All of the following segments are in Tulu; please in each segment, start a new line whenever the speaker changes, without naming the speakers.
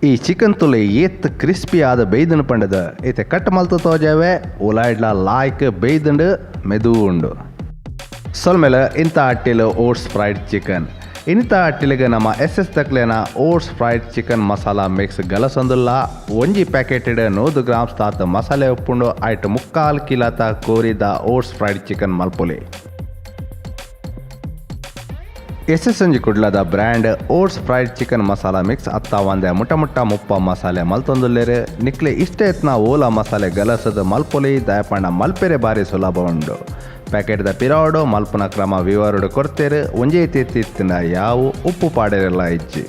ಈ ಚಿಕನ್ ತುಲೆ ಏತ್ ಕ್ರಿಸ್ಪಿ ಆದ ಬೇಯ್ದನ್ ಪಂಡದ. ಇತ್ತೆ ಕಟ್ ಮಲ್ತು ತೋಜಾವೆ. ಉಲಾಯ್ಡ್ಲ ಲಾಯ್ಕ್ ಬೇಯ್ದಂಡು, ಮೆದು ಉಂಡು. ಸೊಲ್ಮೆಲ. ಇಂಥ ಅಟ್ಟಿಲು ಓಟ್ಸ್ ಫ್ರೈಡ್ ಚಿಕನ್. ಇಂಥ ಅಟ್ಟಿಲಿಗೆ ನಮ್ಮ ಎಸ್ ಎಸ್ ತಕ್ಲೆನ oats fried chicken masala mix ಗಲಸೊಂದುಲ್ಲ. ಒಂಜಿ ಪ್ಯಾಕೆಟ್ 100 ಗ್ರಾಮ್ಸ್ ತಾತ್ ಮಸಾಲೆ ಉಪ್ಪುಂಡು. ಐಟ್ 3/4 ಕಿಲೋತ ಕೋರಿದ ಓಟ್ಸ್ ಫ್ರೈಡ್ ಚಿಕನ್ ಮಲ್ಪೊಲಿ. ಎಸ್ ಎಸ್ ಒಂಜಿ ಕುಡ್ಲದ brand. Oats fried chicken masala mix ಅತ್ತಾವಂದೆ ಮುಟ್ಟ ಮುಟ್ಟ 30 ಮಸಾಲೆ ಮಲ್ತೊಂದುಲ್ಲೆರ್. ನಿಕ್ಲೆ ಇಷ್ಟ ಎತ್ನ ಓಲ ಮಸಾಲೆ ಗಲಸದ ಮಲ್ಪೊಲಿ. ದಯಪಂಡ ಮಲ್ಪೆರೆ ಬಾರಿ ಸುಲಭ ಉಂಡು. ಪ್ಯಾಕೆಟ್ದ ಪಿರಾವಡು ಮಲ್ಪುನ ಕ್ರಮ ವಿವರಡು ಕೊರ್ತೆರ್. ಒಂಜೇ ತಿತ್ತಿನ ಯಾವು, ಉಪ್ಪು ಪಾಡೆರೆಲ್ಲ ಇಜ್ಜಿ.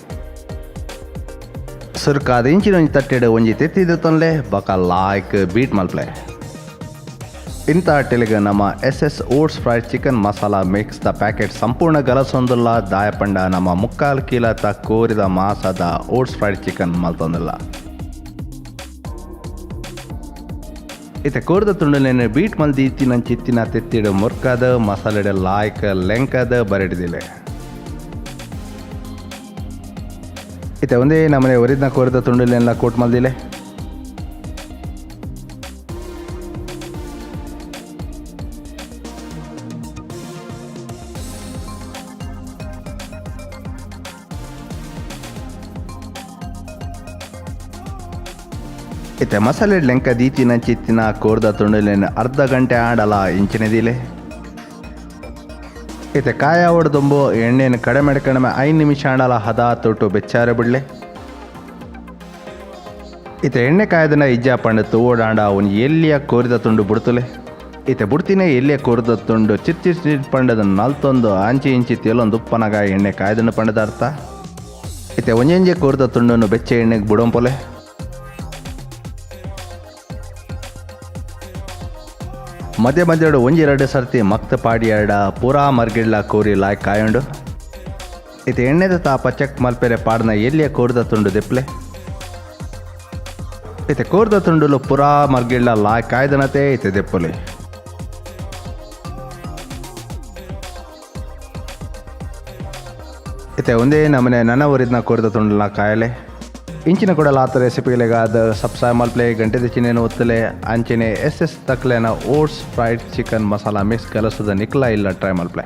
ಸುರ್ಕಾದ ಇಂಚಿನ ಒಂಜಿ ತಟ್ಟೆಡ್ ಒಂಜಿ ತೆತ್ತಿದ ತೊನ್ಲೆ, ಬಕ ಲಾಯ್ಕ್ ಬೀಟ್ ಮಲ್ಪ್ಲೆ. ಇಂಥ ಅಟ್ಟೆಲಿಗೆ ನಮ್ಮ S S oats fried chicken masala mix the packet ಸಂಪೂರ್ಣ ಗಲಸೊಂದುಲ್ಲ. ದಾಯಪಂಡ ನಮ್ಮ 3/4 ಕಿಲೋತ ಕೋರಿದ ಮಾಸದ ಓಟ್ಸ್ ಫ್ರೈಡ್ ಚಿಕನ್ ಮಲ್ತೊಂದುಲ್ಲ. ಇತ್ತೆ ಕೋರಿದ ತುಂಡುಲೇನು ಬೀಟ್ ಮಲ್ದಿ ಚಿತ್ತಿನ ತೆತ್ತಿಡು ಮುರ್ಕದ ಮಸಾಲೆಡ್ ಲಾಯ್ಕ್ ಲೆಂಕದ ಬರೆಡಿದಿಲೆ. ಇತ್ತೆ ಒಂದೇ ನಮ್ಮನೆ ಒರಿದ್ನ ಕೋರಿದ ತುಂಡುಲೆಲ್ಲ ಕೋಟ್ ಮಲ್ದಿಲೆ. ಇತ್ತೆ ಮಸಾಲೆ ಲೆಂಕ ದೀತಿನ ಚಿತ್ತಿನ ಕೋರ್ದ ತುಂಡುಲೇನು ಅರ್ಧ ಗಂಟೆ ಆಡಲ ಇಂಚಿನದಿಲೆ. ಇತ್ತೆ ಕಾಯ ದುಂಬು ಎಣ್ಣೆನ ಕಡಿಮೆ ಕಡಿಮೆ 5 ನಿಮಿಷ ಆಡಲ ಹದ ತೊಟ್ಟು ಬೆಚ್ಚಾರೆ ಬಿಡ್ಲೆ. ಇತ್ತೆ ಎಣ್ಣೆ ಕಾಯ್ದನ ಇಜ್ಜ ಪಂಡ ತೂವೊಡಾಂಡ ಒಂಜಿ ಎಲ್ಲಿಯ ಕೋರಿದ ತುಂಡು ಬುಡ್ತುಲೆ. ಇತ್ತೆ ಬುಡ್ತಿನೇ ಎಲ್ಲಿಯ ಕೋರಿದ ತುಂಡು ಚಿರ್ ಚಿರ್ ಚಿರ್ ಪಂಡದ ನಲ್ತೊಂದು ಆಂಚಿ ಇಂಚಿ ತೇಲೊಂದು ಉಪ್ಪನಗ ಎಣ್ಣೆ ಕಾಯ್ದನ ಪಂಡದ ಅರ್ಥ. ಇತ್ತೆ ಒಂಜೊಂಜೆ ಕೋರಿದ ತುಂಡನ್ನು ಬೆಚ್ಚ ಎಣ್ಣೆಗೆ ಬುಡಂಪೊಲೆ. ಮಧ್ಯ ಮಧ್ಯಡು ಒಂಜಿ ಎರಡು ಸರ್ತಿ ಮಕ್ತ ಪಾಡಿ ಎರಡ ಪೂರಾ ಮರ್ಗಿಡ್ಲ ಕೋರಿ ಲಾಯ್ ಕಾಯುಂಡು. ಇತ್ತೆ ಎಣ್ಣೆದ ತಾಪ ಚೆಕ್ ಮಲ್ಪೆರೆ ಪಾಡ್ನ ಎಲ್ಲಿಯ ಕೋರಿದ ತುಂಡು ದೆಪ್ಲೆ. ಇತ್ತೆ ಕೋರ್ದ ತುಂಡುಲು ಪೂರಾ ಮರ್ಗಿಡ್ಲ ಲಾಯ್ ಕಾಯ್ದನತೆ. ಇತ್ತೆ ದೆಪ್ಪೊಲಿ. ಇತ್ತೆ ಒಂದೇ ನಮನೆ ನನ ಊರಿದ್ನ ಕೋರಿದ ತುಂಡುಲ ಕಾಯಲೆ. ಇಂಚಿನ ಕೂಡ ಲಾತ ರೆಸಿಪಿಗಳಿಗಾದ ಸಬ್ಸ್ಕ್ರೈಬ್ ಮಲ್ಪ್ಲೆ, ಗಂಟೆದ ಚಿಹ್ನೆನ ಒತ್ತಲೆ. ಅಂಚನೆ ಎಸ್ ಎಸ್ ತಕ್ಲೆನ oats fried chicken masala mix ಗಲಸದ ನಿಕ್ಲ ಇಲ್ಲ ಟ್ರೈ ಮಲ್ಪ್ಲೆ.